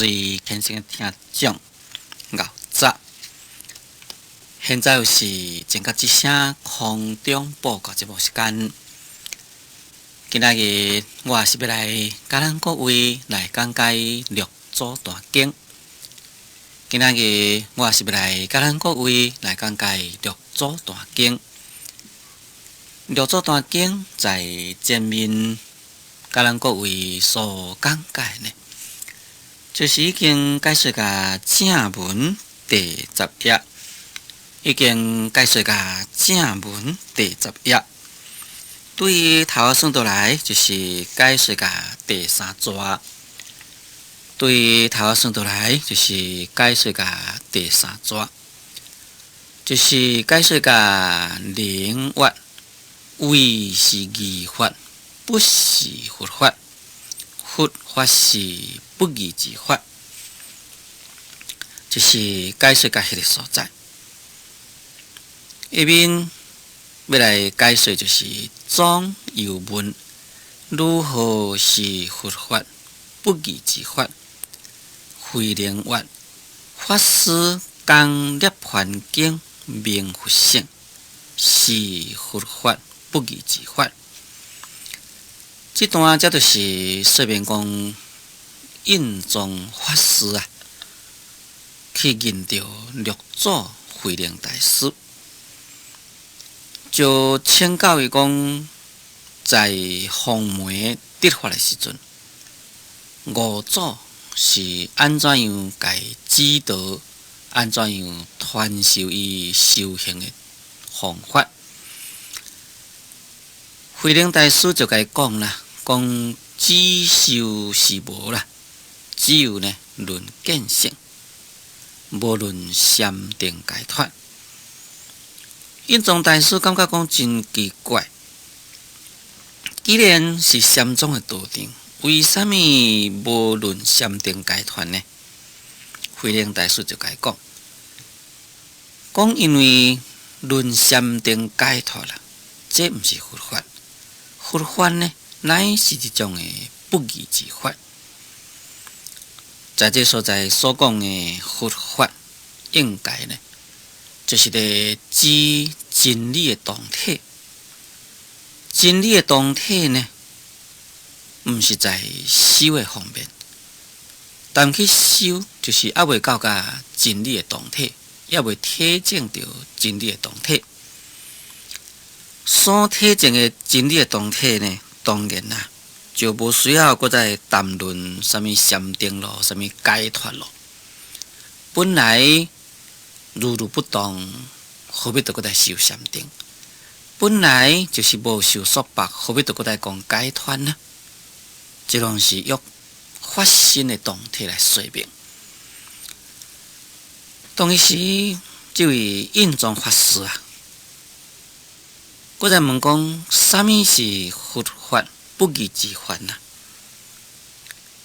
最虔誠的聽眾，𠢕早。現在又是正覺之聲空中報告節目時間。今仔日我是欲來佮咱各位來講解六祖壇經。今仔日我是欲來佮咱各位來講解六祖壇經。六祖壇經在前面佮咱各位所講解呢，就是已經解說甲正文第十頁，已經解說甲正文第十頁。對頭仔算倒來，就是解說甲第三逝。對頭仔算倒來，就是解說甲第三逝，就是解說甲靈月，唯是義法，不是佛法。佛法是不義之法，就是解說甲彼个所在。下面欲來解說，就是宗又問如何是佛法不義之法？慧能曰：法師講涅槃經明佛性，是佛法不義之法。這段這就是說明講，印宗法師啊，去認著六祖慧能大師，就請教伊講，在黃梅得法的時陣，五祖是按怎樣共伊指導，按怎樣傳授伊修行的方法？慧能大師就共伊講啦，講指授是無啦，只有呢論見性，無論禪定解脫。印宗大師感覺講真奇怪，既然是禪宗的道場，為啥物無論禪定解脫呢？慧能大師就共伊講，講因為論禪定解脫啦，這毋是佛法。佛法呢，乃是一種的不義之法。在這所在所講的佛法，應該呢，就是咧指真理的當體。真理的當體呢，毋是在修的方面，但去修就是猶未到達真理的當體，猶未體證著真理的當體。所體證的真理的當體呢，當然啦，就無需要閣再談論啥物禪定咯，啥物解脫咯。本來如如不動，何必閣閣來修禪定？本來就是無受束縛，何必閣閣來講解脫呢？這攏是用法身的當體來說明。當彼時，這位印宗法師啊，閣再問講，啥物是佛法不義之法啊？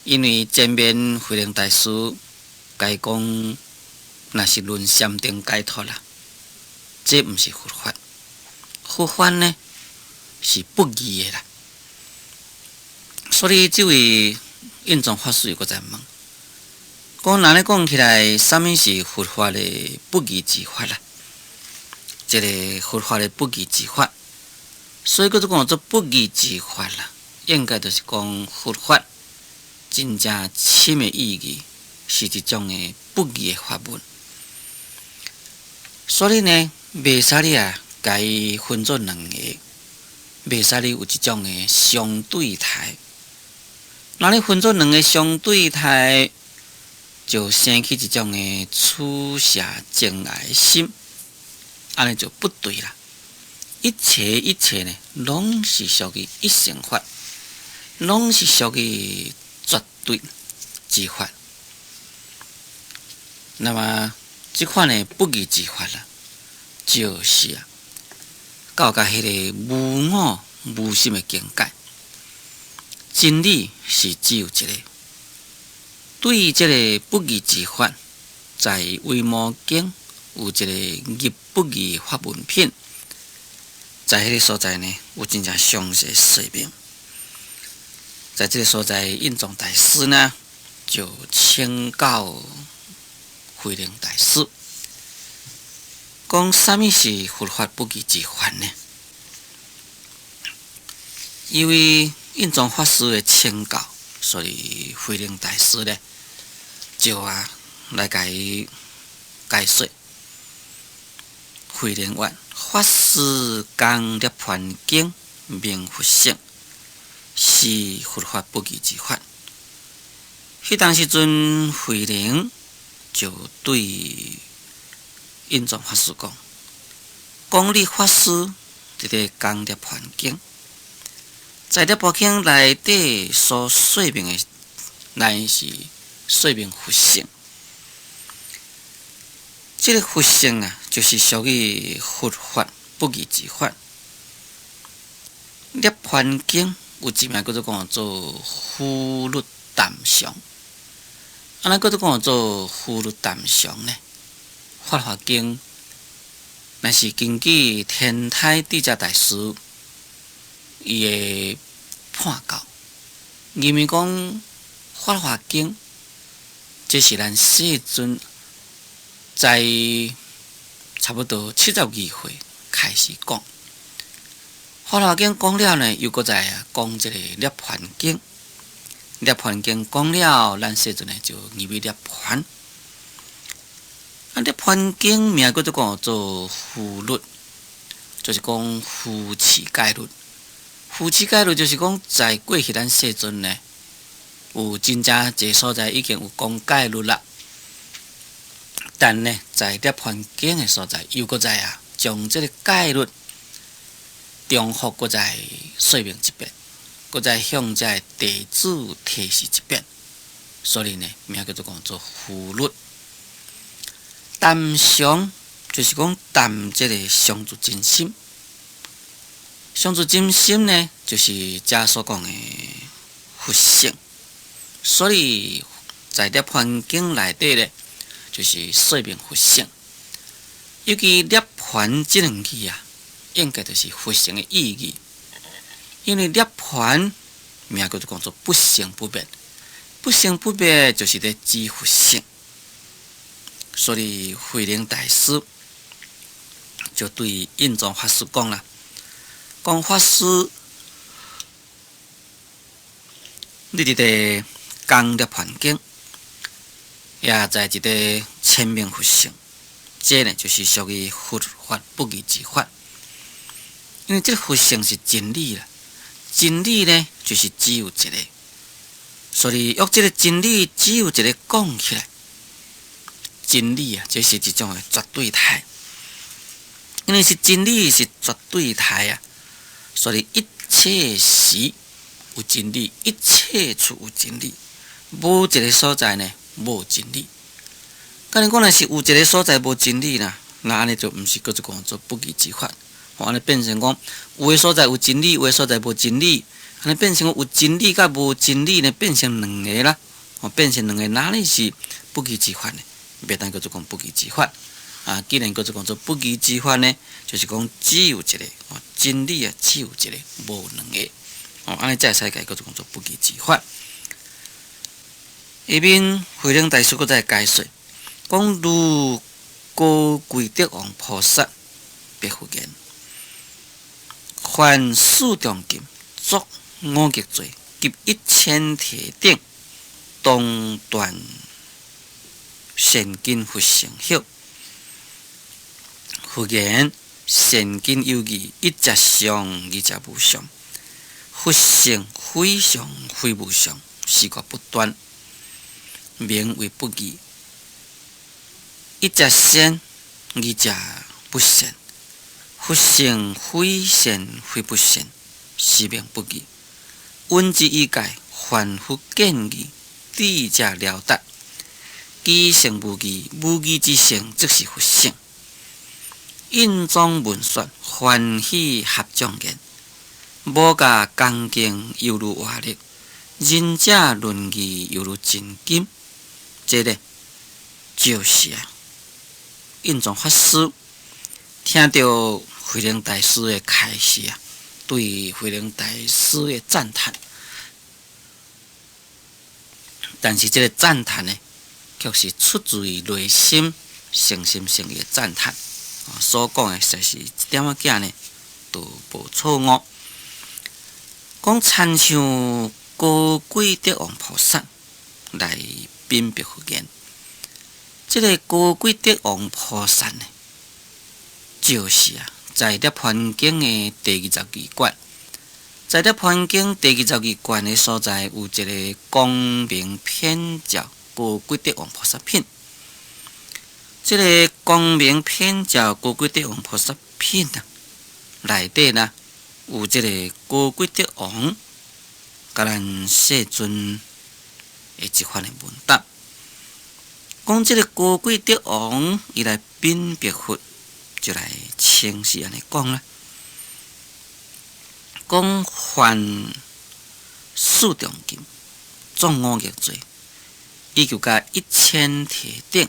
因為前面慧能大師共伊講，若是論禪定解脫啦，這毋是佛法。佛法呢是不義的啦。所以這位印宗法師又閣再問，講按呢講起來，啥物是佛法的不義之法啦？這个佛法的不義之法。所以閣做講做不義之法啦，應該就是講佛法真正深的意義是一種的不義的法門。所以呢，袂使你啊，共伊分做兩个，袂使你有一種的相對態。若你分做兩个相對態，就生起一種的取捨憎愛心，按呢就不對啦。一切一切呢，攏是屬於一乘法，攏是屬於絕對之法。那麼，這款的不義之法啦，就是啊，到達彼个無我無心的境界。真理是只有一个。對於這个不義之法，在《維摩經》有一个入不義法門品。在彼个所在呢，有真正詳細說明。在這个所在，印宗大師呢，就請教慧能大師，講啥物是佛法不二之法呢？因為印宗法師的請教，所以慧能大師呢，就來共伊解說。慧能曰：法師講涅槃經，名佛性，是佛法不二之法。彼當時陣，慧能就對印宗法師講：講你法師佇咧講涅槃經，在涅槃經內底所說明的，乃是說明佛性。這个佛性啊，就是屬於佛法不二之法。涅槃經有一名叫做講做呼律澹常。按怎叫做講做呼律澹常呢？法華經乃是根據天台智者大師伊的判教，認為講法華經，這是咱世尊在差不多72歲開始講。法華經講了呢，又閣再講這个涅槃經。涅槃經講了，咱世尊呢就入去涅槃。啊，涅槃經名叫做講做呼律，就是講護持戒律。護持戒律就是講，在過去咱世尊呢，有真正濟所在已經有講戒律啦。但呢，在涅槃經的所在，又閣再將這个戒律重複，閣再說明一遍，閣再向這个弟子提示一遍。所以呢，名叫做講做呼律。澹常就是講澹這个常住真心，常住真心呢，就是遮所講的佛性。所以在涅槃經內底咧，就是說明佛性。尤其涅槃這兩字啊，應該就是佛性的意義。因為涅槃名叫做講做不生不滅，不生不滅就是咧指佛性。所以慧能大師就對印宗法師講啦，講法師，你佇咧講涅槃經，也在這个闡明佛性，這呢就是屬於佛法不二之法。因為這个佛性是真理啦，真理呢就是只有一个，所以用這个真理只有一个講起來。真理啊，這是一種的絕對態，因為是真理是絕對態啊，所以一切時有真理，一切處有真理，無一个所在呢無真理。敢你講若是有一个所在無真理啦，那按呢就毋是叫做講做不二之法，按呢變成講有的所在有真理，有的所在無真理，按呢變成有真理佮無真理呢，變成兩个啦，哦，變成兩个，哪裡是不二之法呢？袂當叫做講不二之法啊！既然叫做講做不二之法呢，就是講只有一个哦，真理啊，只有一个，無兩个哦，按呢才會使共伊叫做講做不二之法。下面慧能大師閣再解說，講如高貴德王菩薩白佛言：犯四重禁，作五逆罪，及一千鐵頂，當斷善根佛性曉。佛言：善根有二，一者相，二者無相。佛性非相非無相，是故不斷，名為不二。一者善，二者不善。佛性非善非不善，是名不二。聞之以戒，凡夫見義，智者了達。其性無二，無二之性，即是佛性。印宗聞說，歡喜合掌言：無價恭敬猶如活力，仁者論義猶如真金。這个就是啊，印宗法師聽著慧能大師的開示啊，對慧能大師的讚嘆。但是這个讚嘆呢，卻是出自於內心誠心誠意的讚嘆。所講的實在是一點仔仔呢，都無錯誤。講親像高貴德王菩薩來稟白佛言，這个高貴德王菩薩呢，就是啊，在涅槃經的第22卷，在涅槃經第二十二卷的所在，有一个光明遍照高貴德王菩薩品。這个光明遍照高貴德王菩薩品啊，內底呢有這个高貴德王共咱世尊的一番的問答，講這个高貴德王伊來稟白佛，就來請示按呢講啦，講犯四重禁、作五逆罪，以及共一千體等，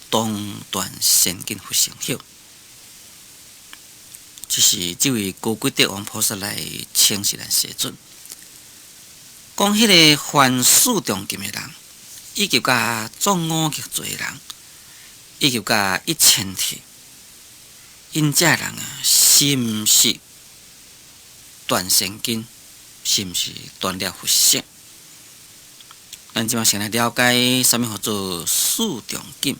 當斷善根佛乘曉。這是這位高貴德王菩薩來請示咱世尊，講彼个犯四重禁的人，以及共作五逆罪的人，以及共一千體，𪜶這人啊，是毋是斷善根？是毋是斷了佛乘？咱這擺先來了解啥物號做四重禁。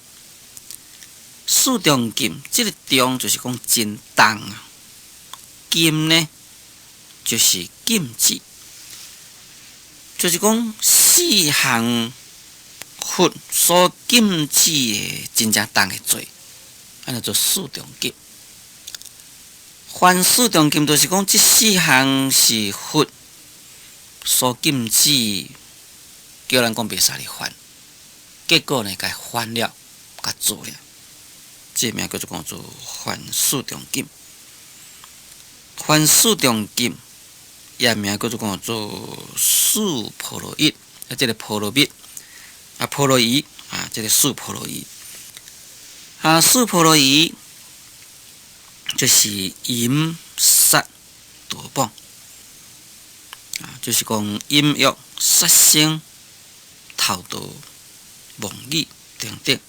四重禁，這个重就是講真重啊，禁呢就是禁止，就是講四項佛所禁止的真正重的罪，按呢做四重禁。犯四重禁，就是講這四項是佛所禁止，叫咱講袂使去犯，結果呢，共犯了，共做了，這名叫做講做犯四重禁。犯四重禁，也名叫做講做四波羅蜜，啊，這个波羅蜜，啊，波羅夷，啊，這个四波羅夷，啊，四波羅夷。就是淫、殺、盜妄，啊，就是講淫欲、殺生、偷盜、妄語等等。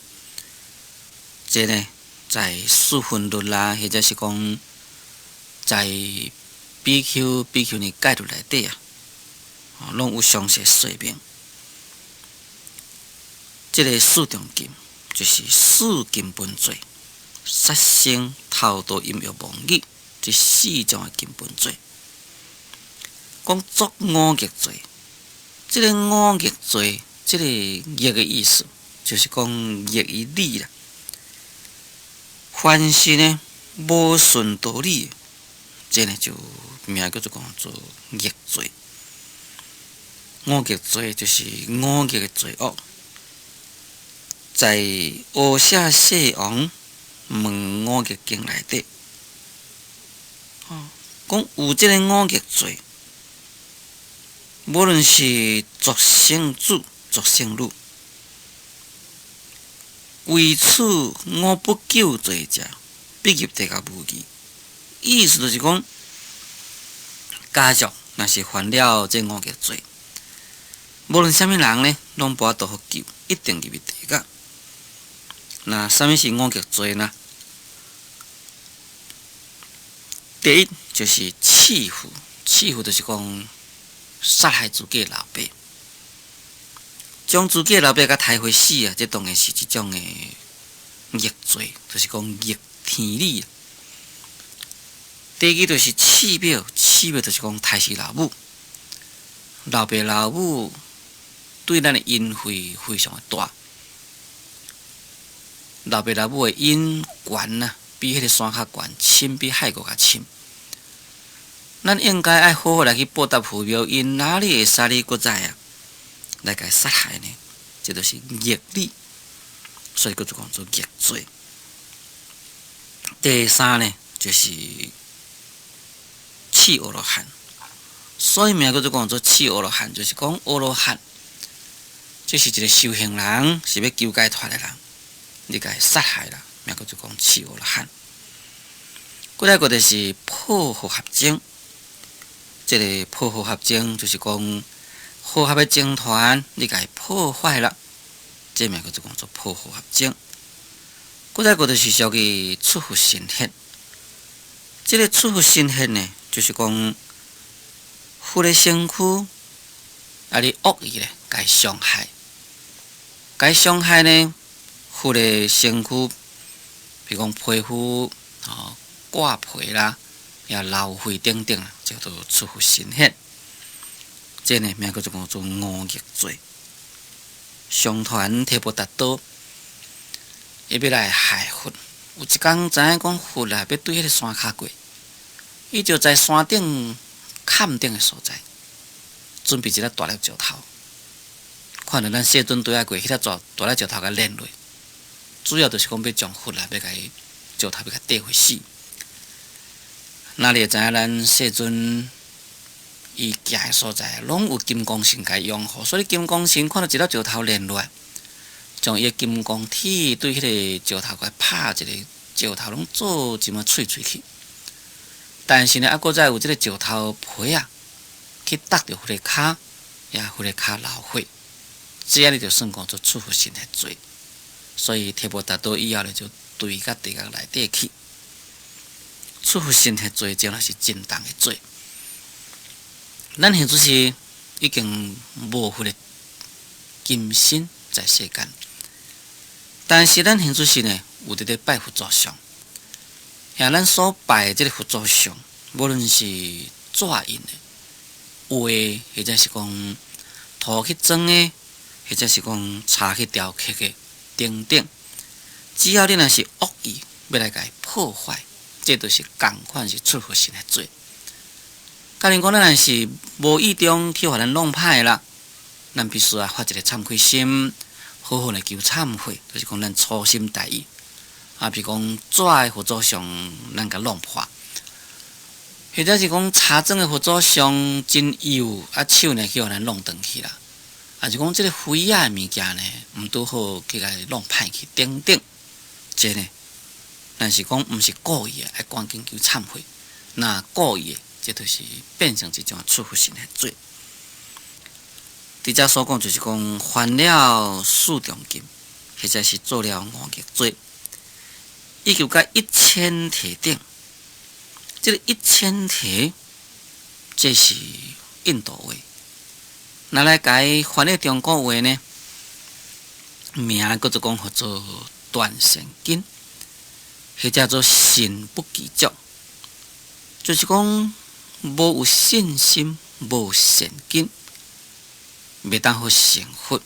這呢，在四分律啦，或者是講在比丘、比丘尼戒律內底啊，攏有詳細說明。這个四重禁就是四根本罪。殺生、偷盜、淫欲、妄語，這四種的根本罪。講作五逆罪，這个五逆罪，這个逆的意思，就是講逆於理啦。凡是呢無順道理，這呢就名叫做講做逆罪。五逆罪就是五逆的罪惡，在阿闍世王問五逆經內底，講有這个五逆罪，無論是獨生子、獨生女，為此五不救罪者，必入地獄無疑。意思就是講，家族若是犯了這五逆罪，無論啥物人呢，攏無法度予救，一定入去地獄。那啥物是五逆罪呢？第一就是弒父，弒父就是講殺害自己的老爸，將自己的老爸共刣火死啊！這當然是一種的逆罪，就是講逆天理。第二就是弒母，弒母就是講刣死老母，老爸老母對咱的恩惠非常的大。老爸老母的恩懸啊，比彼个山較懸，深比海閣較深。咱應該愛好好來去報答父母，𪜶哪裡會使你閣再啊來共殺害呢？這就是逆理，所以叫做講做逆罪。第三呢，就是弒阿羅漢，所以名叫做講做弒阿羅漢，就是講阿羅漢，這是一个修行人，是欲求解脫的人。你共伊殺害啦，名叫做講弒阿羅漢。過來個就是破和合僧，這个破和合僧就是講和合的僧團，你共伊破壞了，這名叫做講做破和合僧。閣再個就是屬於出佛身血。這个出佛身血呢，就是講佛的身軀，啊，你惡意咧，共伊傷害，共伊傷害呢，佛的身軀，比如講皮膚哦割皮啦，也流血等等，叫做出佛身血。這呢名叫做講做五逆罪。相傳提婆達多，伊欲來害佛，有一工知影講佛啊，欲對彼个山跤過，伊就在山頂坎頂的所在，準備一粒大粒石頭。看著咱世尊對遐過，彼粒大大粒石頭共連落，主要就是講欲將佛啊，欲共伊石頭欲共綴予死。哪裡會知影咱世尊伊行的所在，攏有金剛神共伊擁護，所以金剛神看著一粒石頭連落來，將伊的金剛鐵對彼个石頭共拍一个石頭攏做一仔碎碎去。但是呢，猶閣再有這个石頭皮仔去觸著佛的跤，也佛的跤流血，這按呢就算講做出佛身血罪。所以提婆達多以後呢，就墜到地獄內底去。出佛身血罪，這若是真重的罪。咱現在是已經無佛的金身在世間，但是咱現在是呢，有佇咧拜佛祖像。遐咱所拜的這个佛祖像，無論是紙印的、畫，或者是講塗去妝的，或者是講柴去雕刻的等等，只要你若是惡意欲來共伊破壞，這就是仝款是出佛身血罪。假如講咱若是無意中去予咱弄歹啦，咱必須愛發一个懺悔心，好好來求懺悔，就是講咱粗心大意。啊，比如講紙的佛祖像，咱共弄破，或者是講柴裝的佛祖像真幼，啊手呢去予咱弄斷去啦。啊，是講這个灰仔的物件呢，毋拄好去共伊弄歹去等等，這呢，若是講毋是故意的，愛趕緊求懺悔。若故意的，這就是變成一種出佛身血罪。佇遮所講就是講犯了四重禁，或者是做了五逆罪，以及佮一千提等。這个一千提，這是印度話。若來共伊翻譯中國話呢，名叫做講號做斷善根，或者做信不具足，就是講無有信心、無善根，袂當好成佛。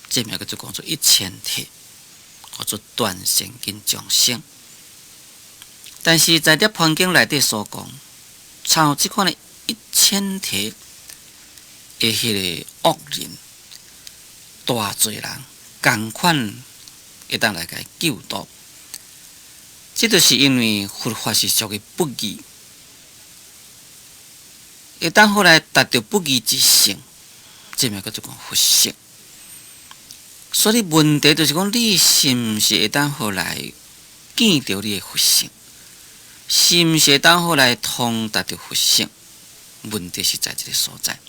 這名叫做講做一千提，叫做斷善根眾生。但是在涅槃經內底所講，像這款的一千提的彼个惡人、大罪人，仝款會當來共伊救度。這就是因為佛法是屬於不義，會當好來達到不義之性，這名叫做講佛性。所以問題就是講，你是毋是會當好來見著你的佛性？是毋是會當好來通達著佛性？問題是在這个所在。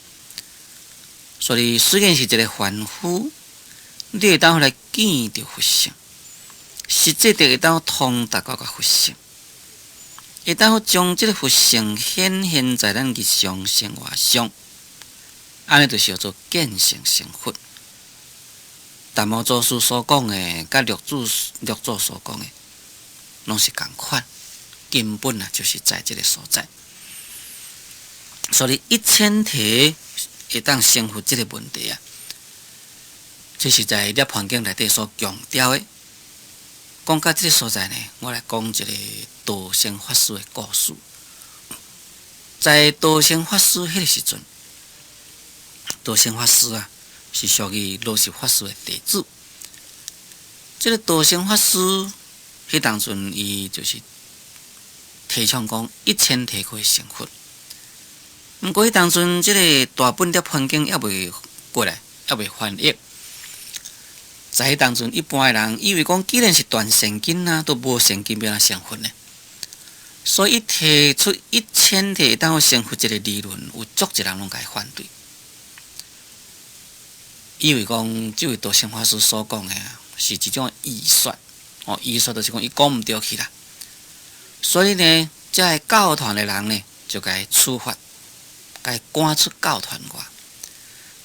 所以雖然是一个凡夫，你會當好來見著佛性，實際就會當通達到個佛性，會當好將這个佛性顯現在咱日常生活上，按呢就是叫做見性成佛。達摩祖師所講的，佮六祖所講的，攏是仝款，根本啊就是在這个所在。所以一千提會當成佛這个問題啊，這是在涅槃經內底所強調的。講到這个所在呢，我來講一个道生法師的故事。在道生法師彼个時陣，道生法師啊是屬於羅什法師的弟子。這个道生法師彼當陣，伊就是提倡講一千提可以成佛。毋過彼當陣，這个大本涅槃經猶未過來，猶未翻譯。在彼當陣，一般的人以為講，既然是斷善根啊，都無善根欲按怎成佛呢？所以提出一千提會當成佛這个理論，有足濟人攏共伊反對。以為講這位道成法師所講的啊，是一種異說，哦，異說就是講伊講毋著去啦。所以呢，這个教團的人呢，就共伊處罰，共伊趕出教團外。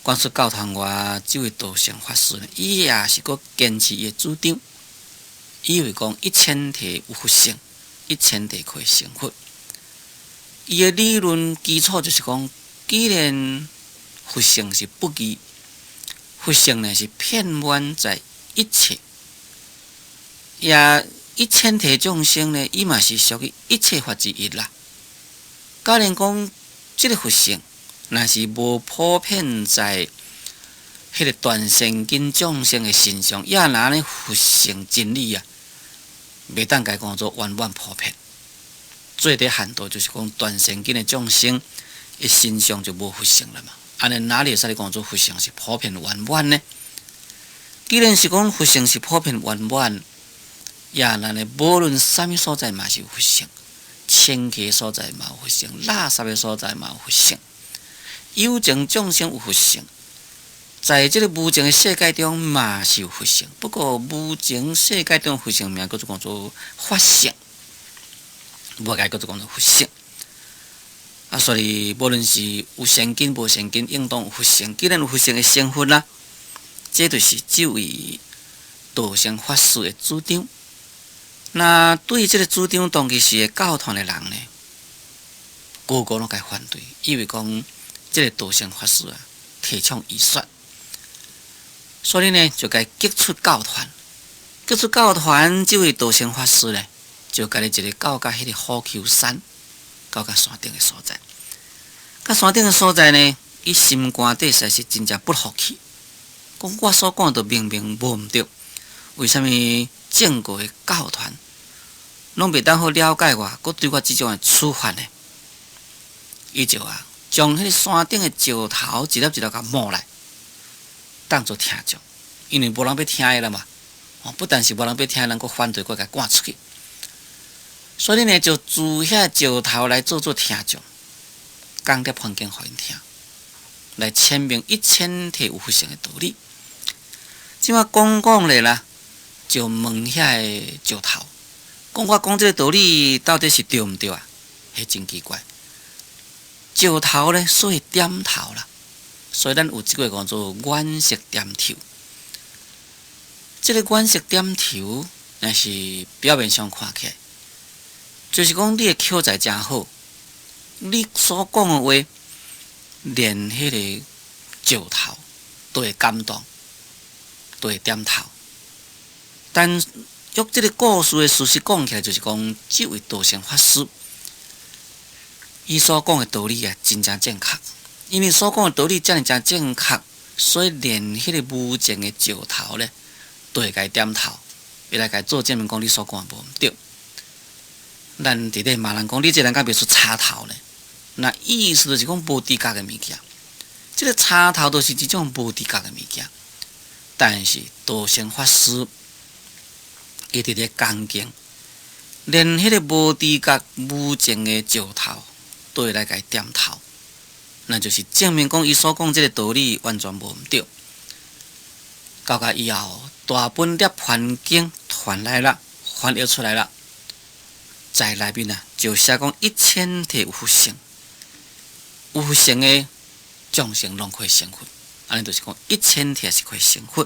趕出教團外，這位道成法師呢，伊也是閣堅持伊的主張，以為講一千體有佛性，一千體可以成佛。伊的理論基礎就是講，既然佛性是不二，佛性呢是遍滿在一切，也一千體眾生呢，伊嘛是屬於一切法之一啦。假如講這个佛性，若是無普遍在彼个斷善根眾生的身上，也若按呢佛性真理啊，袂當共伊講做圓滿普遍。最低限度就是講斷善根的眾生，伊身上就無佛性了嘛。按呢哪裡會使你講做佛性是普遍圓滿呢？既然是講佛性是普遍圓滿，也按呢無論啥物所在嘛是有佛性，清氣所在嘛有佛性，垃圾的所在嘛有佛性，有情眾生有佛性，在這个無情的世界中嘛是有佛性。不過無情世界中佛性名叫做講做法性，無共伊叫做講做佛性。啊，所以無論是有善根無善根，應當有佛性。既然有佛性會成佛啦，這就是這位道成法師的主張。那對這个主張，當其時的教團的人呢，個個攏共伊反對，以為講這个道成法師啊，提倡異說，所以呢，就共伊激出教團。激出教團，這位道成法師呢，就家己一个到佮彼个虎丘山。到佮山頂的所在，到山頂的所在呢，伊心肝底實在是真正不服氣，講我所講的明明無毋對，為啥物整個的教團攏袂當好了解我，閣對我這種的處罰呢？伊就啊，將彼个山頂的石頭一粒一粒共磨來，當做聽眾，因為無人欲聽伊啦嘛。哦，不但是無人欲聽，人閣反對，閣共伊趕出去。所以呢，就豎遐石頭來做做聽眾，講涅槃經予𪜶聽，來闡明一千體有佛性的道理。這馬講講咧啦，就問遐个石頭，講我講這个道理到底是對毋對啊？彼真奇怪。石頭呢，所以點頭啦，所以咱有一句講做軟石點頭。這个軟石點頭，若是表面上看起來，就是講你的口才誠好，你所講的話，連彼个石頭都會感動，都會點頭。但用這个故事的事實講起來，就是講這位道成法師，伊所講的道理啊，真正正確。因為所講的道理遮爾誠正確，所以連彼个無情的石頭咧，都會共伊點頭，伊來共伊做證明，講你所講的無毋對。咱佇咧罵人講，你這人敢袂出柴頭呢？那意思就是講無知覺的物件。這个柴頭就是一種無知覺的物件。但是道成法師，伊佇咧講經，連彼个無知覺、無情的石頭，都會來共伊點頭，那就是證明講伊所講這个道理完全無毋對。到甲以後，大本涅槃經傳來啦，翻譯出來啦。在內面啊，就寫講一千體有佛性，有佛性的眾生攏可以成佛，按呢就是講一千體是可以成佛。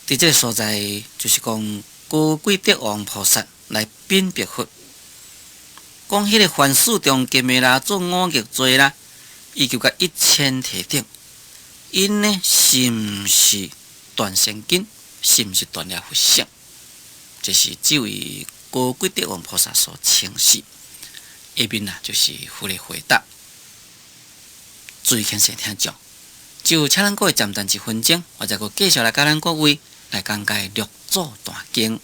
佇這个所在，就是講高貴德王菩薩來品別佛，講彼个犯四重禁的啦，做五逆罪啦，以及佮一千體等，𪜶呢是毋是斷善根，是毋是斷了佛性？這是這位高貴德王菩薩所請示，下面啊就是佛的回答。注意聽先聽講，就請咱各位暫停一分鐘，我再閣繼續來佮咱各位來講解六祖壇經。